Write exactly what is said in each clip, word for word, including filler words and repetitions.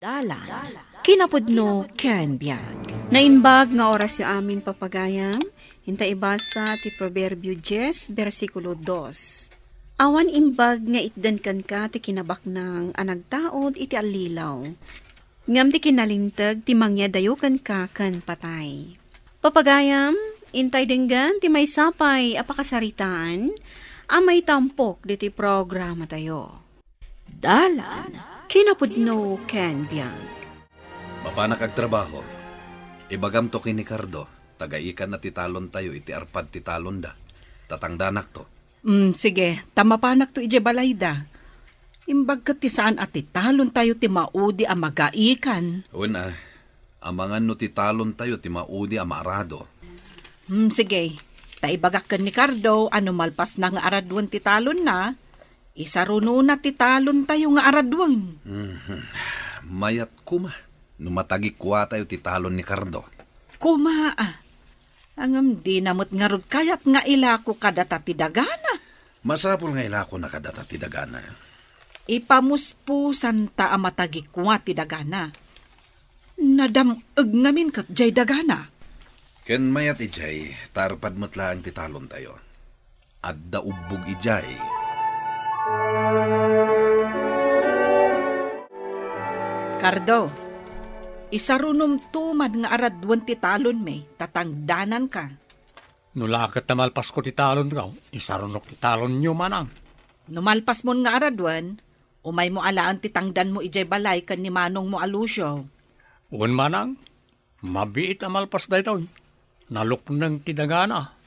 Dalan, kinapudno ken biag. Naimbag nga orasyo amin, papagayam. Inta ibasa ti Proverbio dies, bersikulo dos. Awan imbag nga itdan kenka ti kinabaknang a nagtaud iti allilaw, ngem ti kinalinteg ti mangyadayo kenka ken patay. Papagayam, intay denggen ti maysa pay a pakasaritaan a maitampok ditoy programatayo. Dalan, kinapudno ken biag. Mapanak agtrabaho. Ibagamto ken ni Cardo, tagaikanna ti talontayo iti arpad ti talonda. Tatangdanakto. Mm, sige, ta mapanakto idiay balayda. Imbag ket ti saan a ti talontayo ti maudi a magaikan. Wen a, amangan no ti talontayo ti maudi a maarado. Hmm, sige. Ta ibagak ken ni Cardo a no malpasna nga araduen ti talonna, isarunona ti talontayo nga araduen. Mhm. Mayat koma no matagikuatayo ti talon ni Cardo. Koma, ah. Ngem dina met ngarud kayat nga ilako kadata ti dagana. Masapul nga ilakona kadata ti dagana. Ipamuspusanta a matagikua ti dagana. Nadam-eg ngamin ket jay dagana. Ken mayat idiay, ta arpad met laeng ti talontayo. Adda ubbog idiay. Cardo, isarunomto man nga araduen ti talonmi, ta tangdananka. No la ket ta malpasko ti talonko, isarunok ti talonyo, manang. No malpasmon nga araduen, umaymo alaen ti tangdanmo idiay balay ken ni manongmo a Lucio. Wen, manang, mabiit a malpas daytoy. Nalukneng ti dagana.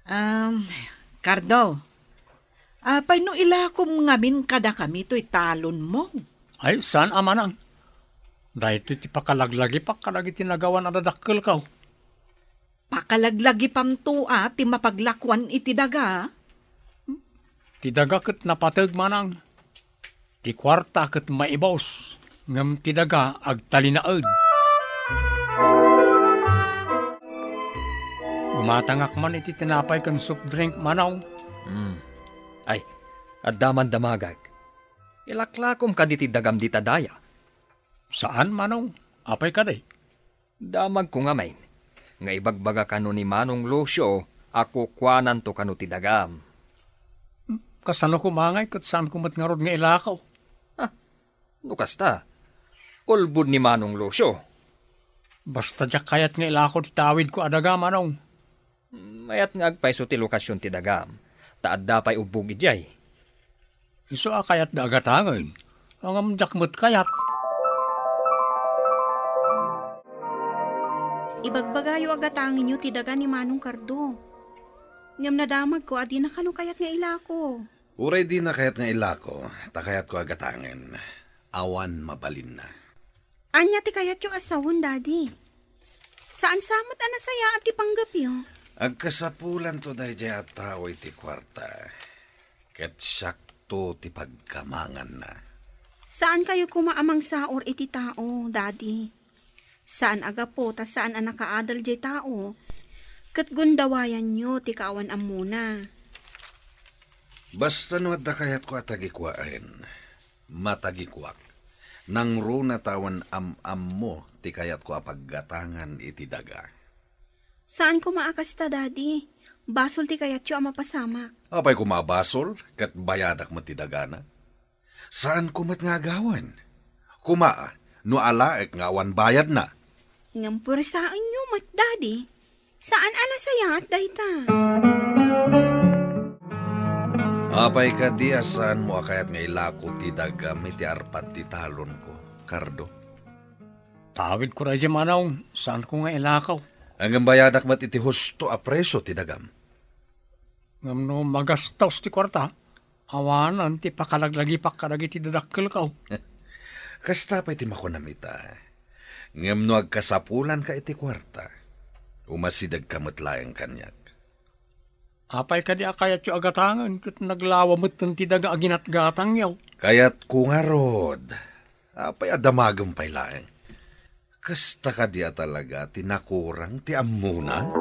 Um, Cardo, apay no ilakom ngamin kadakami toy talonmo? Ay, saan a manang. Daytoy ti pakalaglagipak kadagiti nagawan a dadakkelko. Pakalaglagipamto a ti mapaglakuan iti daga? Ti daga ket napateg, manang. Ti kuarta ket maibus, ngem ti daga agtalinaed. Gumatangak man iti tinapay ken soft drink, manong. Hmm. Ay, adda man damagak. Ilaklakom kadi ti dagam dita daya? Saan, manong. Apay kadi? Damagko ngamin nga ibagbaga kano ni Manong Lucio a kukuananto kano ti dagam. Kasano koma ngay ket saanko met ngarud nga ilako? Ah, no kasta, ulbod ni Manong Lucio. Basta diak kayat nga ilako ti tawidko a daga, manong. Mayat nga agpayso ti lokasyon ti dagam, ta adda pay ubbog idiay. Isu a kayatda a gatangen, ngem diak met kayat. Ibagbagayo a gatangenyo ti daga ni Manong Cardo. Ngem nadamagko a dina kano kayat nga ilako. Uray dina kayat nga ilako, ta kayatko a gatangen. Awan mabalinna. Ania ti kayatyo a sawen, Daddy? Saan sa met a nasayaat ti panggepyo? Agkasapulanto daydiay a tao iti kuarta, ket siakto ti pagkamanganna. Saankayo koma a mangsaor iti tao, Daddy. Saan a gapu ta saan a nakaadal diay tao, ket gundawayanyo ti kaawan ammona. Basta no adda kayatko a tagikuaen, matagikuak. Nangruna ta awan am-ammo ti kayatko a paggatangan iti daga. Saan koma a kasta, Daddy. Basol ti kayatyo a mapasamak. Apay koma a basol, ket bayadak met ti dagana. Saanko met nga agawen. Koma, no alaek nga awan bayadna. Ngem puersaenyo met, Daddy. Saan a nasayaat dayta. Apay kadi a saanmo a kayat nga ilako ti dagam iti arpad ti talonko, Cardo? Tawidko daydiay, manong, saanko nga ilako. Ngem bayadak met iti husto a presio ti dagam. Ngem no magastos ti kuarta, awanen ti pakalaglagipak kadagiti dadakkelko. Kasta pay ti makunam ita. Ngem no agkasapulanka iti kuarta, umasidegka met laeng kaniak. Apay kadi a kayatyo a gatangen ket naglawa metten ti daga a ginatgatangyo? Kayatko ngarud. Apay a damagem pay laeng? Kasta kadi a talaga ti nakurang ti ammonan?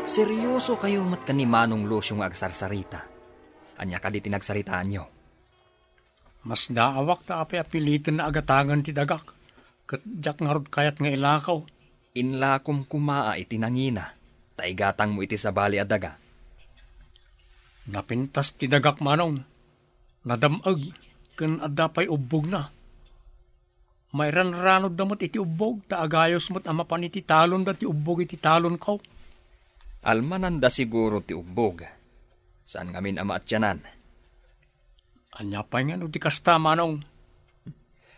Serioso kayo met ken ni Manong Lucio nga agsarsarita. Ania kadi ti nagsaritaanyo? Masdaawak ta apay a piliten nga agatagen ti dagak, ket diak ngarud kayat nga ilakaw. Inlakom koma iti nangina, ta igatangmo iti sabali a daga. Napintas ti dagak, Manong. Nadam-eg, ken adda pay ubbogna. Mairanranodda met iti ubbog, ta agayos met a mapan iti talonda ti ubbog iti talonko. Almananda siguro ti ubbog. Saan ngamin a maatianan. Ania pay nga no di kasta, Manong?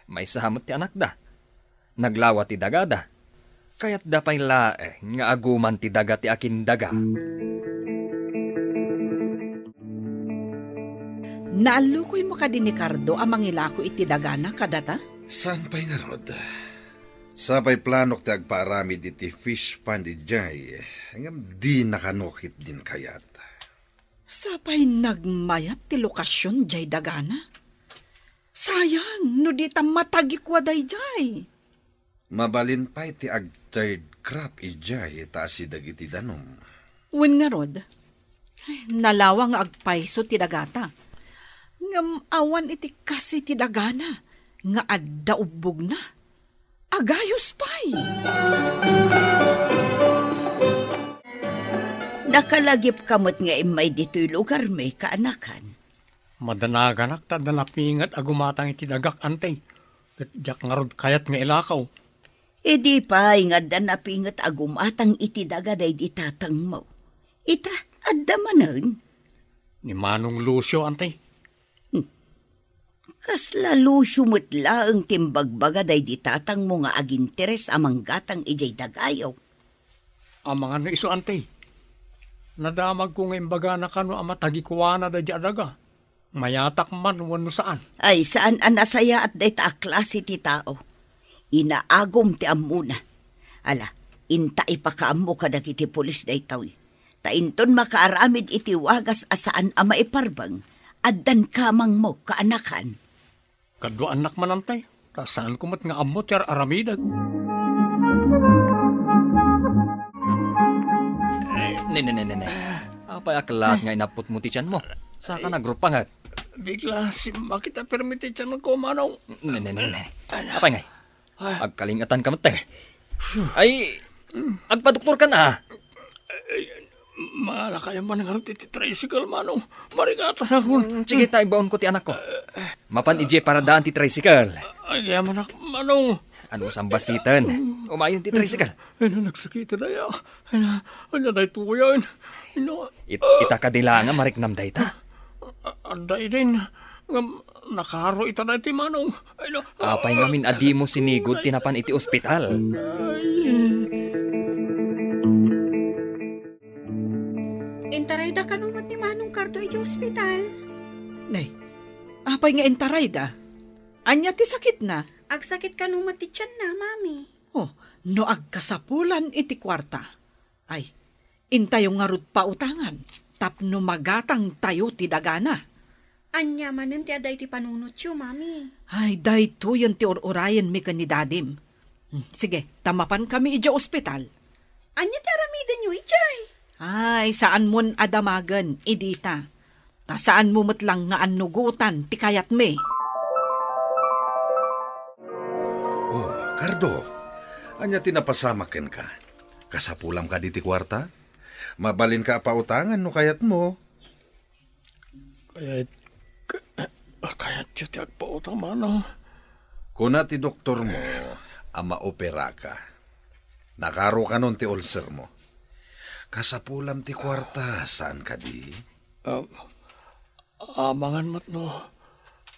Maysa met ti anakda. Naglawa ti dagada. Kayatda pay laeng nga aguman ti daga ti akindaga. Naallukoymo kadi ni Cardo a mangilako iti dagana kadata? Saan pay ngarud. Sapay planok ti agpaaramid iti fish pond idiay, ngem dina kano ketdin kayat. Sapay nagmayat ti lokasion diay dagana. Sayang, no dita matagikua daydiay. Mabalin pay ti ag-third crop idiay ta asideg iti danum. Wen ngarud, ay, nalawa nga agpayso ti dagata. Ngem awan iti kas iti dagana nga adda ubbogna. Agayos pay. Nakalagipka met nga immay ditoy lugarmi, kaanakan. Madanaganak ta adda napinget a gumatang iti dagak, Ante, ket diak ngarud kayat nga ilakaw. Idi pay nga adda napinget a gumatang iti daga daydi tatangmo. Ita, adda manen? Ni Manong Lucio, Ante. Hmm. Kasla Lucio met laeng ti imbagbaga daydi tatangmo nga aginteres a manggatang idiay dagayo. Amangan no isu, Ante. Nadamagko nga imbagana kano a matagikuana daydi a daga. Mayatak man wenno saan. Ay, saan a nasayaat dayta a klase ti tao. Inaagum ti ammona. Ala, inta ipakaammo kadagiti pulis daytoy. Ta inton makaaramid iti wagas a saan a maiparbeng, addan kamangmo, kaanakan. Kaduaannak man, Ante, ta saanko met nga ammo ti ar-aramidek. Ne, ne, ne, ne, ne. Apay a kellaat nga inapputmo ti tianmo? Saka nagrupanget. Bigla, simmakit a permi ti tianko, Manong. Ne, ne, ne, ne. Apay ngay? Ah. Agkalingetanka met, te. Ay, agpadoktorkan a. Ay, mangala kayo man ngarud iti tricycle, Manong. Marigatan ako. Mm, sige, ta, ibaonko ti anakko. Mapan idiay paradaan ti tricycle. Agyamanak, Manong. Ano sang basiten? Umayon ti tricycle. Ay, na, nagsakit na ya. Ay, na, ay, na, daytoyen. Ay, na. It-, ita kadi la nga mariknam dayta? A-, adda idin. Ngem, nakaro ita daytoy, Manong. Ay, na. Apay ngamin a dimo sinigud ti napan iti ospital? Ay. Intarayda kano met ni Manong Cardo idiay ospital? Ne, apay nga intarayda? Ania ti sakitna? Agsakit kano met ti tianna, Mami. Oh, no agkasapulan iti kuarta. Ay, intayo ngarud pautangan tapno magatangtayo ti dagana. Ania manen ti adda iti panunotyo, Mami? Ay, daytoyen ti ur-urayenmi ken ni Dadim. Hmm, sige, ta mapankami idiay ospital. Ania ti aramidenyo idiay? Ay, saanmon a damagen, Edita. Ta saanmo met lang nga annugotan ti kayatmi. Oh, Cardo, ania ti napasamak kenka? Kasapulam kadi ti kuarta? Mabalinka a pautangan no kayatmo. Kayat-, ka-, kayatyo ti agpautang, Manong? Kuna ti doktormo a maoperaka. Nakaro kanon ti ulcermo. Kasapulam ti kuarta, saan kadi? Um, amangan met no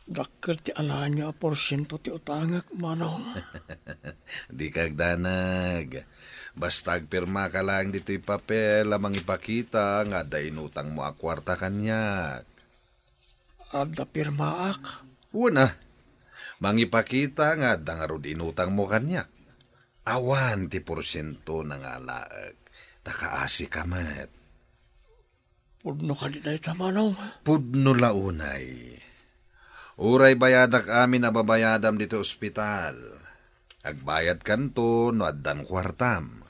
dakkel ti alaenyo a porsiento ti utangek, Manong. Dika agdanag. Basta agpirmaka laeng ditoy papel a mangipakita nga adda inutangmo a kuarta kaniak. Adda pirmaak? Wen a. Mangipakita nga adda ngarud inutangmo kaniak. Awan ti porsientona nga alaek, ta kaasika met. Pudno kadi dayta, Manong? Pudno la unay. Uray bayadak amin a babayadam ditoy ospital. Agbayadkanto no addan kuartam.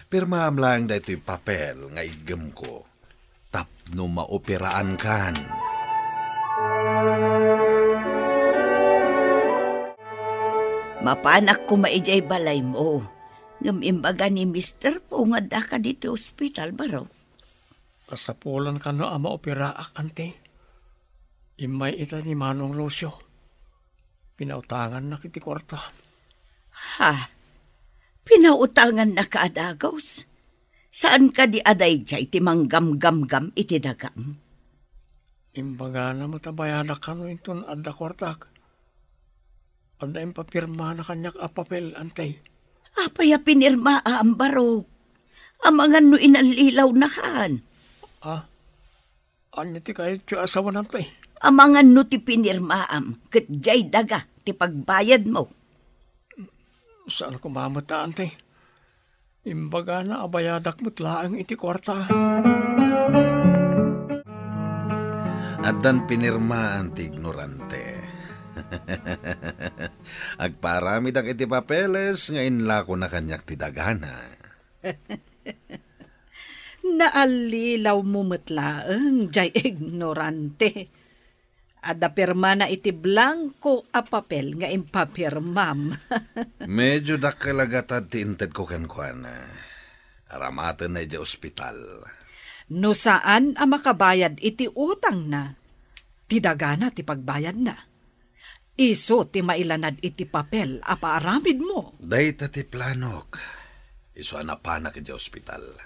Pirmaam laeng daytoy papel nga iggemko tapno maoperaankan. Mapanak koma idiay balaymo. Ngem imbaga ni Mister Fu nga addaka ditoy ospital, baro. Kasapulan kano a maoperaak, Auntie. Immay ita ni Manong Lucio. Pinautangannak iti kuarta. Ha? Pinautangannaka a dagus? Saan kadi a daydiay ti manggamgamgam iti dagam? Imbagana met a bayadak kano inton adda kuartak. Adda impapirmana kaniak a papel, Auntie. Apay a pinirmaam, barok? Amangan no inallilawnakan? Ah, ania ti kayatyo a sawen, Auntie? Amangan no ti pinirmaam ket diay daga ti pagbayadmo. Saan koma met, Auntie. Imbagana a bayadak met laeng iti kuarta. Addan pinirmaan ti ignorante. Agpaaramidak iti papeles nga inlakona kaniak ti dagana. Naallilawmo met laeng, diay ignorante. Adda pirmana iti blanko a papel nga impapirmam. Medio dakkel a gatad ti intedko kenkuana. Aramatenna idiay ospital. No saan a makabayad iti utangna, ti dagana ti pagbayadna. Isu ti mailanad iti papel a paaramidmo. Dayta ti planok. Isu a napanak idiay ospital.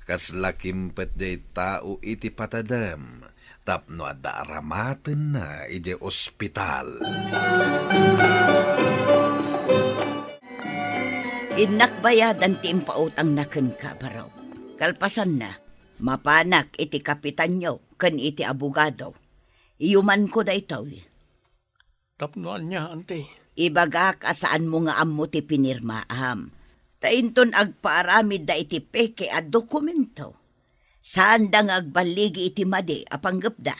Kasla kimpet diay tao iti patadem tapno adda aramatenna idiay ospital. Innak bayadan ti impautangna kenka, barok. Kalpasanna, mapanak iti kapitanyo ken iti abogado. Iyumanko daytoy. Tapno ania, Auntie? Ibagak a saanmo nga ammo ti pinirmaam. Ta inton agpaaramidda iti peke a dokumento, saanda nga agballigi iti madi a panggepda.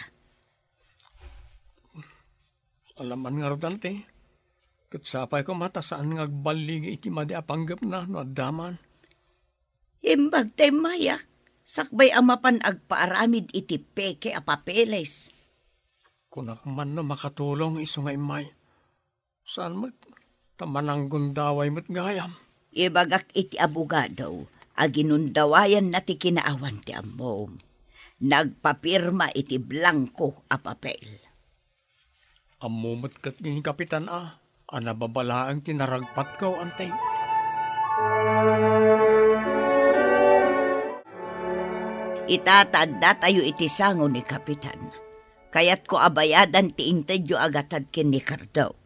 Alaman ngarud, Auntie. Ket sapay koma ta saan nga agballigi iti madi a panggepna no adda man. Imbag ta immayak, sakbay a mapan agpaaramid iti peke a papeles. Kunak man no makatulong isu nga immay. Saan met, ta mananggundaway met gayam. Ibagak iti abogado a ginundawayanna ti kinaawan ti ammom. Nagpapirma iti blanko a papel. Ammo met ket ni Kapitan a, a nababalaeng ti naragpatko, Auntie. Ita ta addatayo iti sango ni Kapitan. Kayatko a bayadan ti intedyo a gatad ken ni Cardo.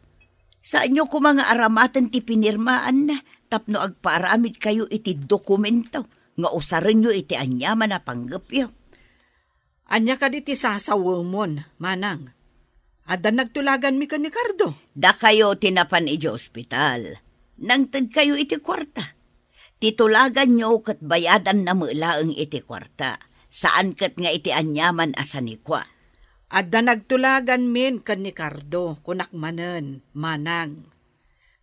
Saanyo koma nga aramaten ti pinirmaanna tapno agpaaramidkayo iti dokumento nga usarenyo iti aniaman a panggepyo. Ania kadi ti sasawemon, Manang? Adda nagtulaganmi ken ni Cardo. Dakayo ti napan idiay ospital. Nangtedkayo iti kuarta. Ti tulaganyo ket bayadanna met laeng iti kuarta. Saan ket nga iti aniaman a sanikua. Adda nagtulaganmin ken ni Cardo, kunak manen, Manang.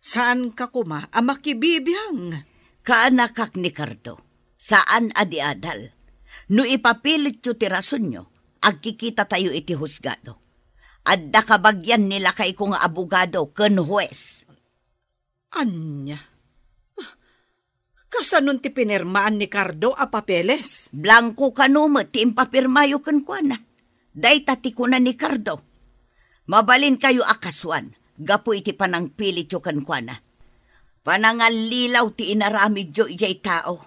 Saanka koma a makibibiang. Kaanakak ni Cardo, saan a di adal. No ipapilityo ti rasonyo, agkikitatayo iti husgado. Adda kabagian ni lakayko nga abogado ken hues. Ania? Ah, kasanon ti pinirmaan ni Cardo a papeles? Blanko kano met ti impapirmayo kenkuana. Dayta ti kuna ni Cardo. Mabalinkayo a kasuan gapu iti panangpilityo kenkuana. Panangallilaw ti inaramidyo idiay tao.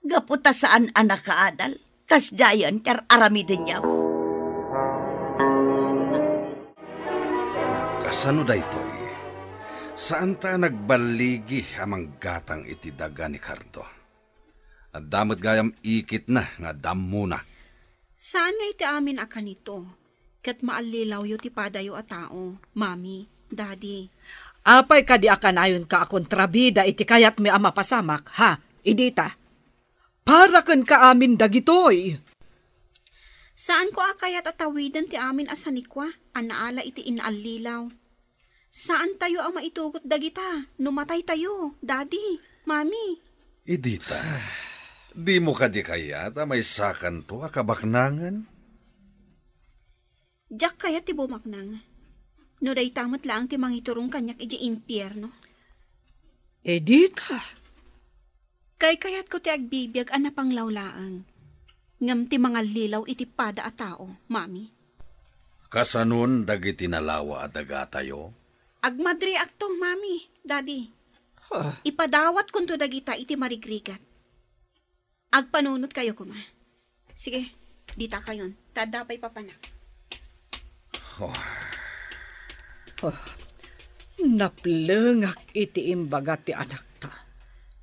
Gapu ta saan a nakaadal, kasdiayen ti ar-aramidenyo. Kasano daytoy? Saanta a nagballigi a manggatang iti daga ni Cardo. Adda met gayam ikitna nga adda ammona. Saan nga iti amin a kanito, ket maallilawyo ti padayo a tao, Mami, Daddy. Apay kadi a kanayonka a kontrabida iti kayatmi a mapasamak, ha? Idita. Para kenka amin dagitoy. Saanko a kayat a tawiden ti amin a sanikua a naala iti inallilaw. Saantayo a maitugot dagita no mataytayo, Daddy, Mami. Idita, dimo kadi kayat a maysakanto a kabaknangen? Diak kayat ti bumaknang. No dayta met laeng ti mangiturong kaniak idiay impierno. Edita! Kaykayatko ti agbibiag a napanglawlaeng, ngem ti mangallilaw iti pada a tao, Mami. Kasanon dagiti nalawa a dagatayo? Agmadriakto, Mami, Daddy. Ah. Ipadawatkonto dagita iti marigrigat. Agpanunotkayo koma. Sige, dita kayon. Ta adda pay papanak. Oh. Oh, naplengak iti imbaga ti anakta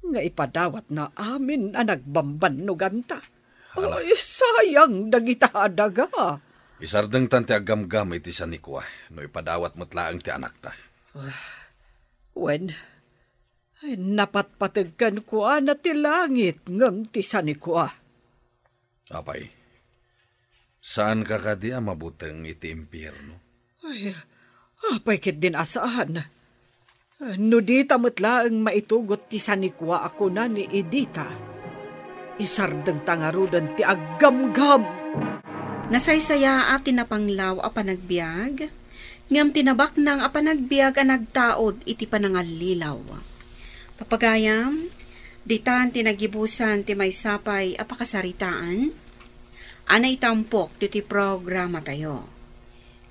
nga ipadawatna amin a nagbambannoganta. Ala. Ay, sayang dagita a daga. Isardengtan ti aggamgam iti sanikua no ipadawat met laeng ti anakta. Ah, wen, ay, napatpateg kenkuana ti langit ngem ti sanikua. Apay, saanka kadi a mabuteng iti impierno? Ay, apay ketdin a saan? No dita met laeng maitugot ti sanikua a kuna ni Edita, isardengta ngaruden ti aggamgam. Nasaysayaat ti napanglaw a panagbiag, ngem ti nabaknang a panagbiag a nagtaud iti panangallilaw. Papagayam, ditan ti nagibusan ti maysa pay a pakasaritaan a naitampok ditoy programatayo.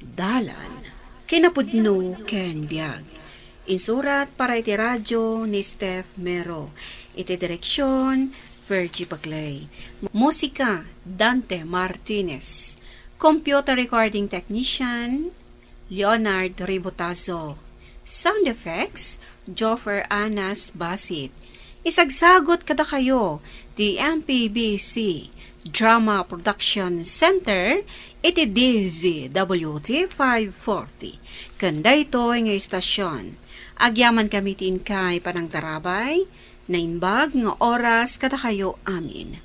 Dalan, kinapudno ken biag. Insurat para iti radio ni Steph Mero. Iti direksyon, Virgie Bagley. Musika, Dante Martinez. Computer recording technician, Leonard Ribotazo. Sound effects, Joffer Anas Basit. Isagsagot kadakayo ti M P B C Drama Production Center iti D Z W T five forty. Ken daytoy nga istasyon, agyaman kami ti inkay panangtarabay, naimbag nga oras kadakayo amin.